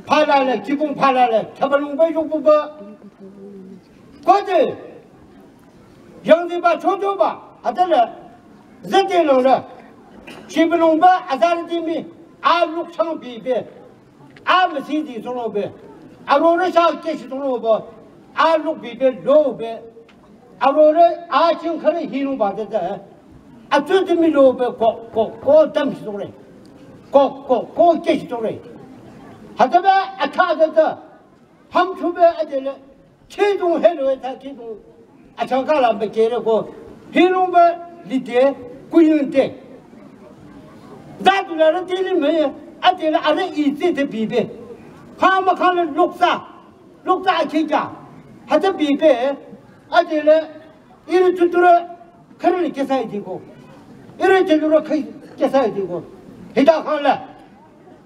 phala le, kibung phala le, thabalung ba yukbu ba, kote, yangdi ba chojo ba, adele, zete long le, chibalung ba, azar di mi, a luk chang bi be, a masi di solo be, arore sha keshi solo be, a luk bi be, lo be, arore, a ching khare hirung ba de de, atsu de mi lo be, ko, ko, ko, tam shi sore, ko, ko, ko, keshi sore, hütsübe, atha de de, ham chu be, adele, Kidong hello ta kidong. Achangka la be kere ko. Hirung be lide kuyung de. Za du la re tili me. Adele are ite de bibe. Kha ma kha le loksa. Loksa akija. Hütsü bibe. Adele iri tuture kare le kesa iti ko. Iri tuture kai kesa iti ko. Hita khan le.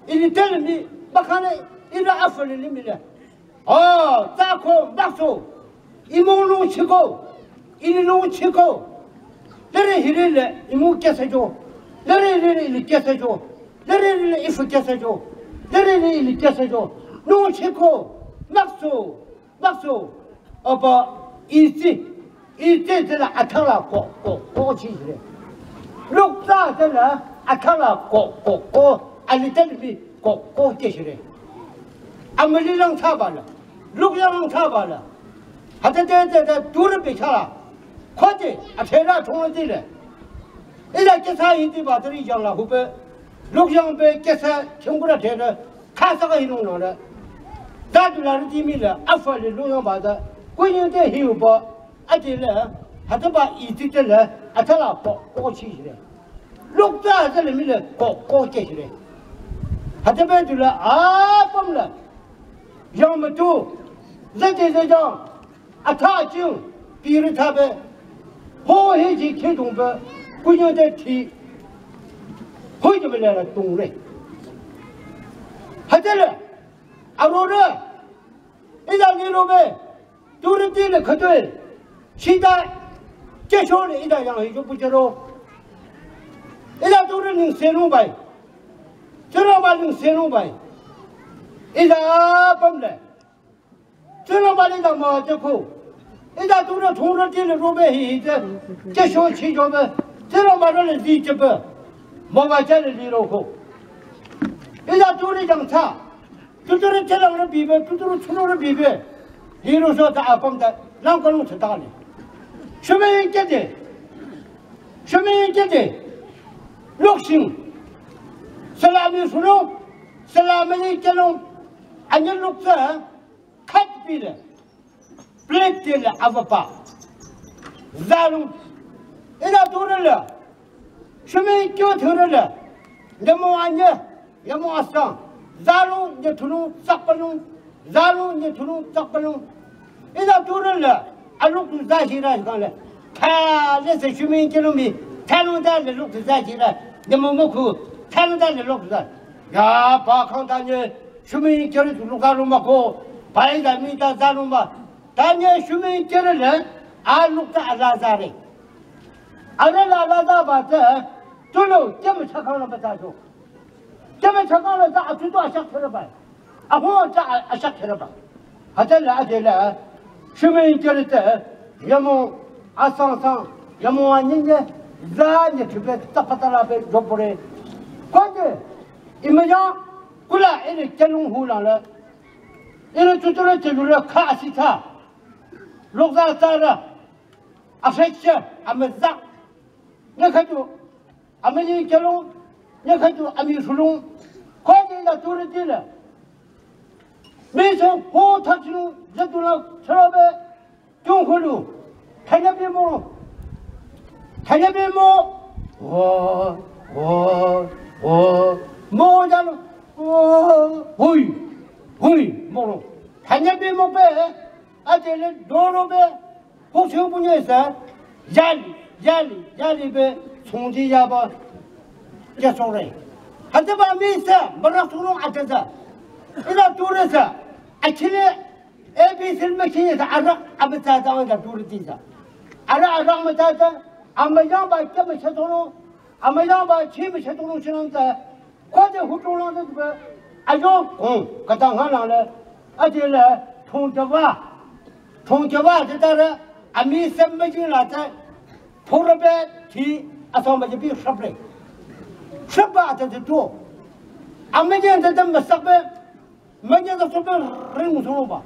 Iri tele mi. Ma kha le iri afale le mi le. Oh, tsako, bakso. Imu nung chiko. Ili nung chiko. Lere hiri le, imu kesa jo. Lere hiri le, ili kesa jo. Lere hiri le, ifu kesa jo. Lere hiri le, ili kesa jo. Nung chiko. Bakso. Bakso. Apa, isi. Ite tela athala ko, ko, ko chi jire. Lukta tela athala ko, ko, ko. Alite bi ko, ko chi jire. Amali lang thaba la. Luk yang lang thaba la. Hütsü de, de, de, dure bi cha la. Kote, athela thong di le. Ila kesa hi di ba teri yang la hube. Luk yang be kesa chungkura thela. Khasa ka hinung nang le. Za du la ri di mi le, afale lu yong ba de. Kuyung de hiu ba, adele, hütsüba iti de le, athala ko, ko chi le. Lukta hütsü le mi le, ko, ko ke chi le. Hütsübe du le, apüm le. Yang me tu, zete ze jang. Atha ching, piri thabe, ho he ji kidong be, kuyung de ti, ho ji me le la dong re. Hütsüle, arore, ida ni ro be, dure di le khadoi, shida, kesho le ida yang he jo bu jero. Ida dure ning se nung bai, zero ba ning se nung bai, ida apüm le. Tsülo bali da ma te ko. Ida tu re thong re ti le ro be hi hi te. Te sho chi jo be. Tsülo ma re le zi che be. Ma ba che le li ro ko. Ida tu re jang cha. Tu tu re che lang re bi be. Tu tu re chu re bi be. Hi ro so ta apüm ta. Lang ka lu che ta le. Shime yin ke de. Shime yin ke de. Lok shing. Salami shu lo. Salami yin ke lo. Anye lok sa. Khat pile, plate tele avapa. Zalung, ina turele, shumi kyo turele, nyamo anye, nyamo asang, zalung nye tulung sakpalung, zalung nye tulung sakpalung. Ina turele, aluk tu zahira kale. Tha le se shumi kyo mi, tha lung da le luk tu zahira, nyamo moku, tha lung da le luk tu za. Ya, ba kang da nye, Shumi kere tu lukha luma ko, bai da mi da za luma. Ta nye shumi kere le, a lukha ala za re. Ala la ala za ba te, tu lo, keme chakang la ba ta jo. Keme chakang la za a tu to a shak kere ba. A ho za a shak kere ba. Hütsüle, hütsüle, shumi kere te, yamo, asang sang, yamo a nyi nye, za nye tupe, ta pata la be, jo pore. Kwa de, imaya, Kula iri kelung hu lang le. Iri tutu le telu le kha asitha. Lokza tsara. Afekche, amezak. Nye khatu, ameyi kelung, nye khatu, ami shulung. Kwa di la turi di le. Mii sü ho thachinung züdula chürobe. Jungkulu. Thanyapimo. Thanyapimo. Wo, wo, wo. Mo jalo. Wo, hui. Hui. Mo. Thanyapimo pe. Adele dorobe. Hoksing punye sa. Yali, yali, yali be. Sungji yaba. Kesore. Hütsüba mii sü. Mara suru atesa. Ila ture sa. Achile. A B C machine sa arak amütsa ta wangda durüti sa. Arak arak mütsa ta, amüyangba kya müshatoro, amüyangba chi müshatoro shinang sa, khode hutulang sa ba, ayo kong, katang halang le, adele, thongjawa, thongjawa sa ta re, ami sa machine la sa, thorobe, ti, asang ba bi shapre. Shapa ta to. Amüyang sa ta müsakbe, Manya da sobe ring soba.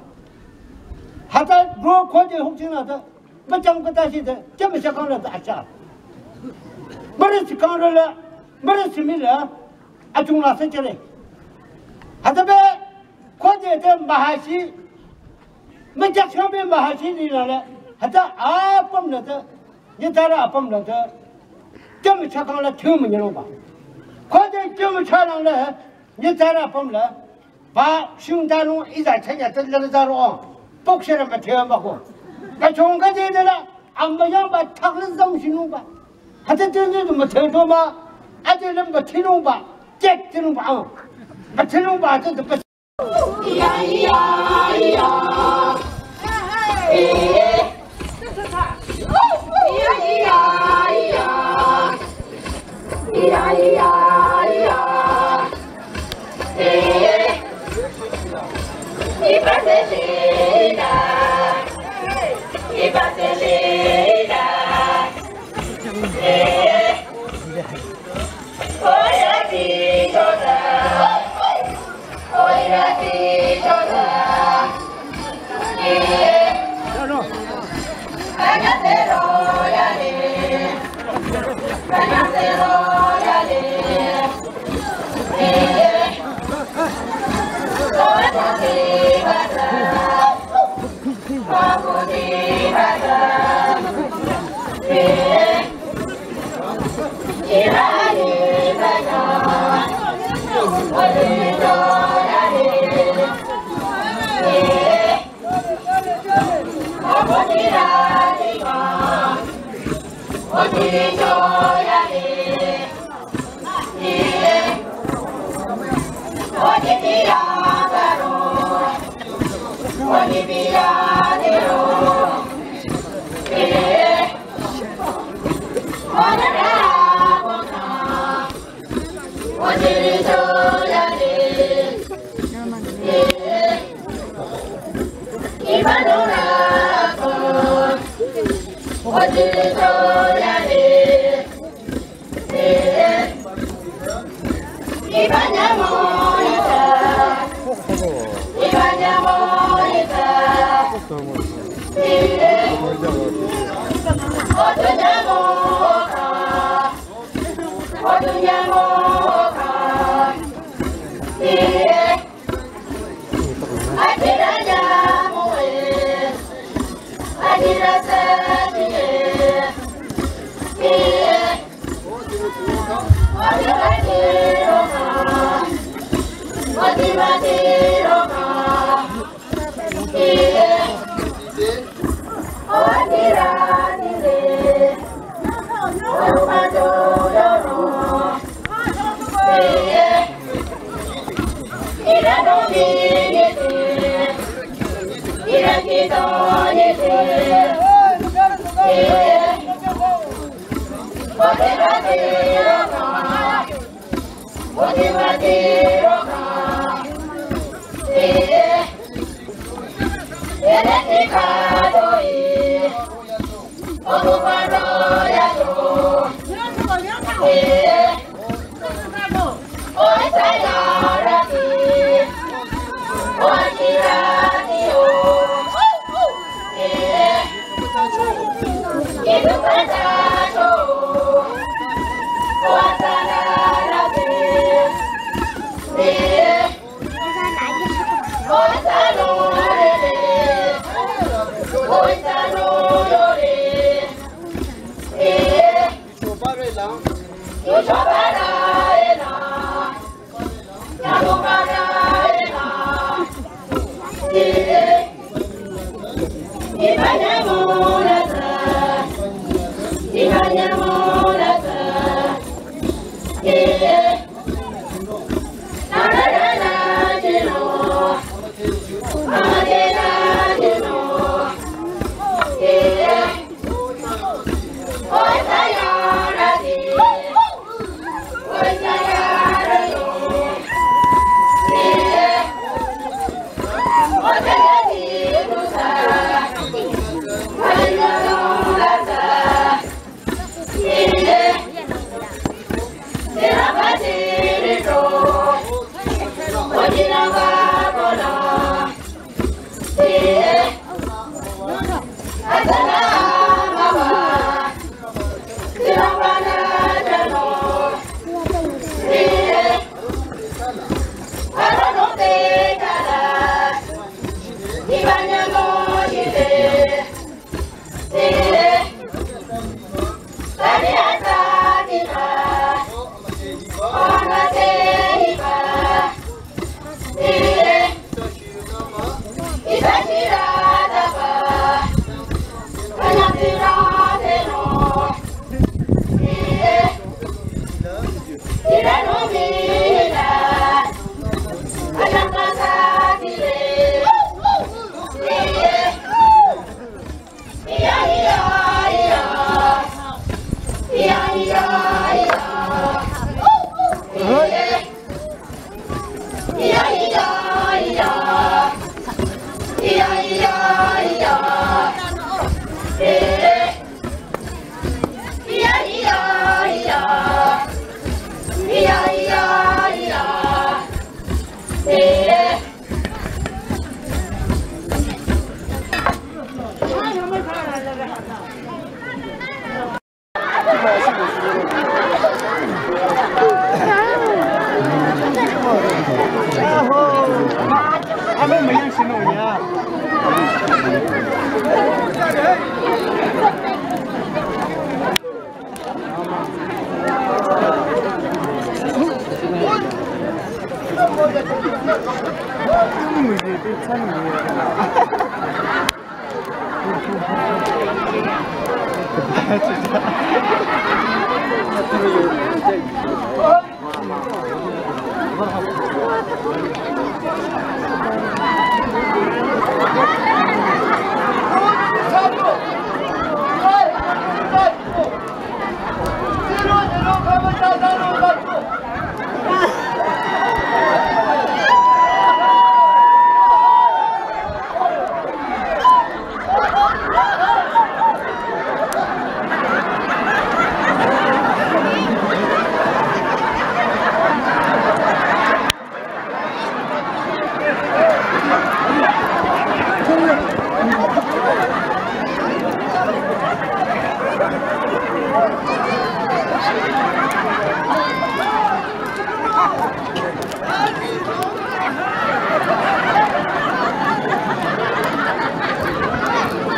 Hata ro khode hokchina da. Machang kata shi da. Kya machang kang la da acha. Mare si kang la. Mare si mi la. Achung la se chere. Hata be khode de mahashi. Machang kang be mahashi ni la la. Hata apam la da. Ni tara apam la da. Kya machang kang la kyu manya roba. Khode kya machang la. Ni tara apam la. Ba shungta nung iza chanya tadla zaro. Pokshera ma thea ma ko. Ba chong ka de de la. Amüyangba thakla zam shinung ba. Hata de de ma thea do ma. Ade lam ba thinung ba. Tek thinung ba. Ba thinung ba de de ba. Ya, ya, ya. Eh, eh. Ya, ya, ya.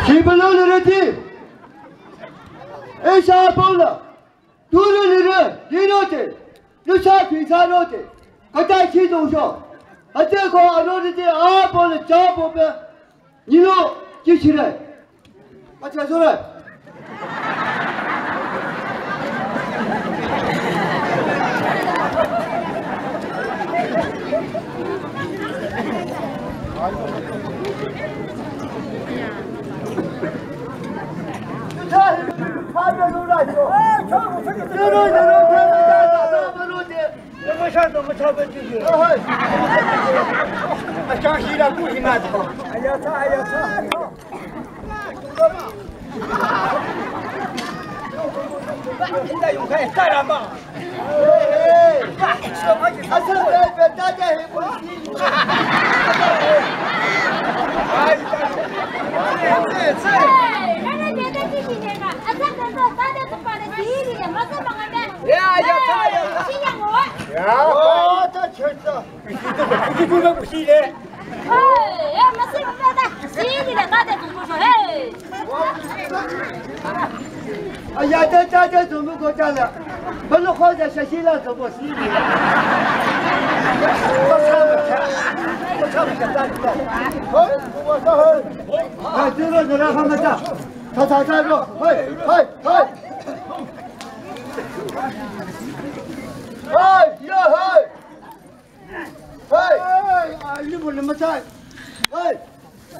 Shibalo lirüti, esha paula, turu lirü, lirote, nusa pisa rote, kata chi dojo, ate ko arorite a paula cha pope, nilo, kichire. Acha zora. Bano khoja shashila to bosi. Hey, hey, hey. Hey, yeah, hey. Hey! Hey! Hey! Hey!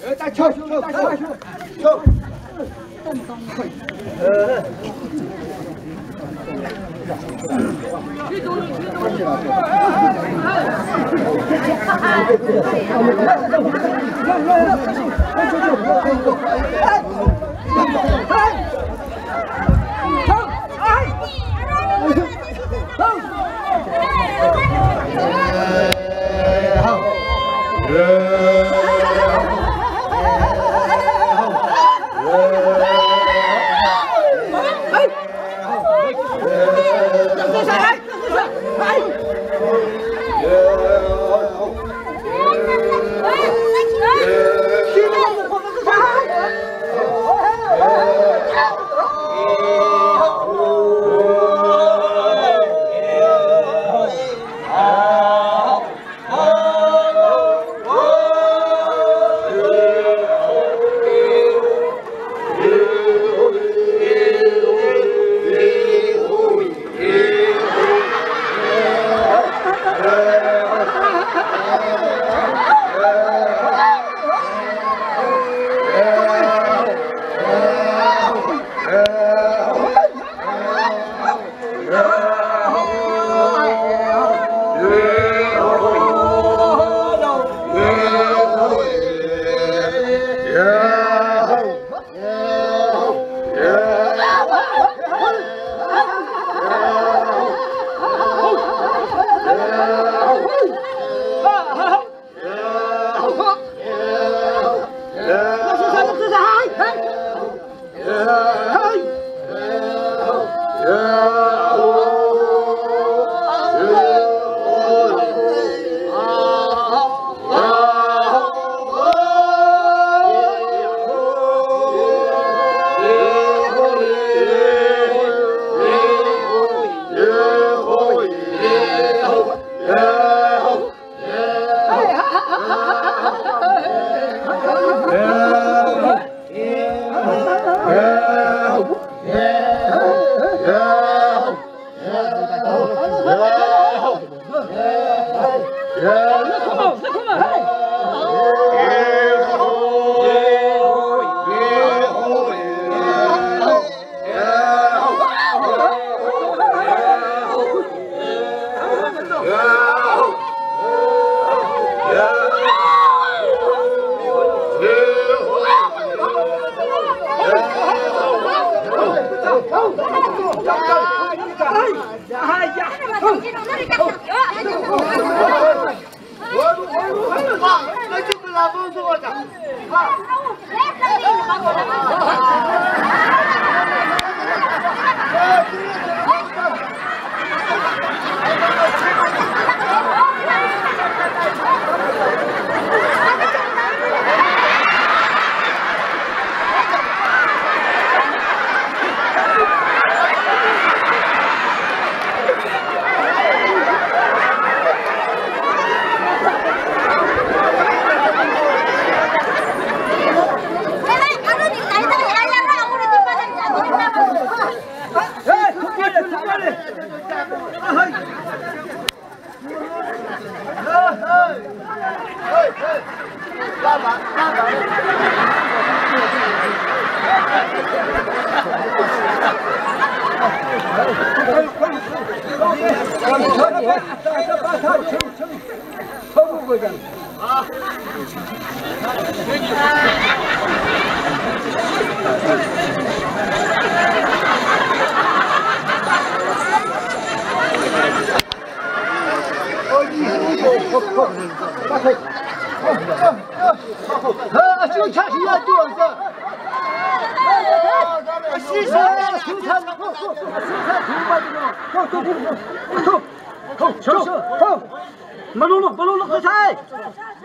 Malolo, malolo, kasai.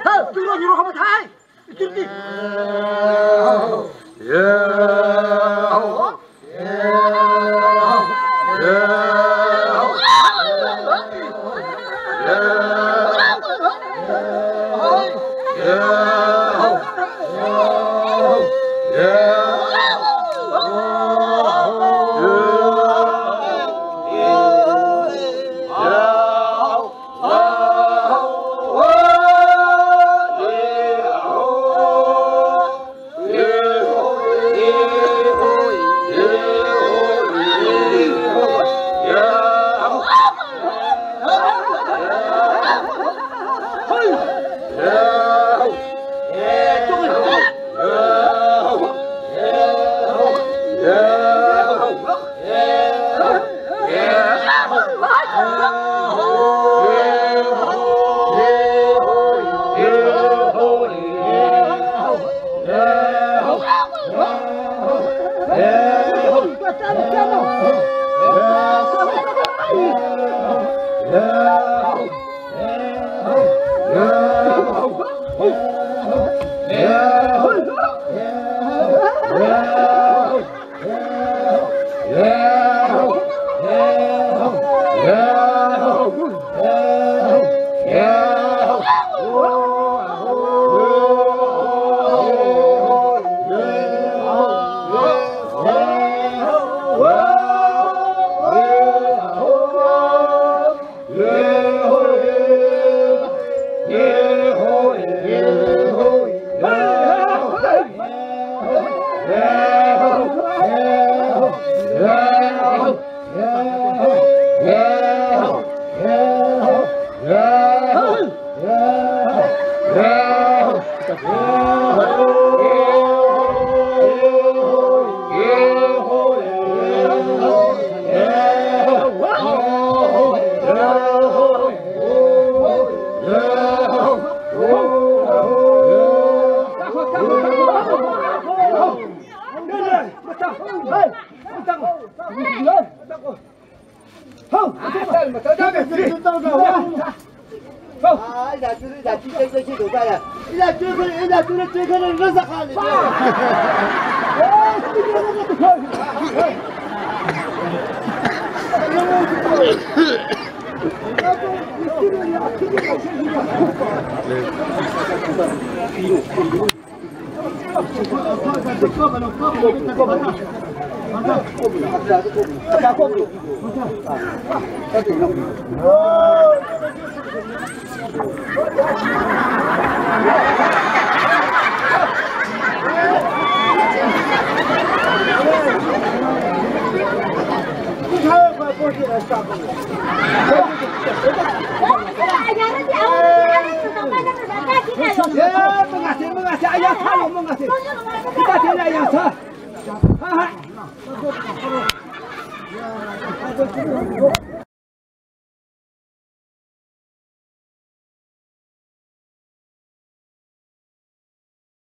Ha, turo, turo, kamu thai. Iturti. Yeah. Yeah. Yeah.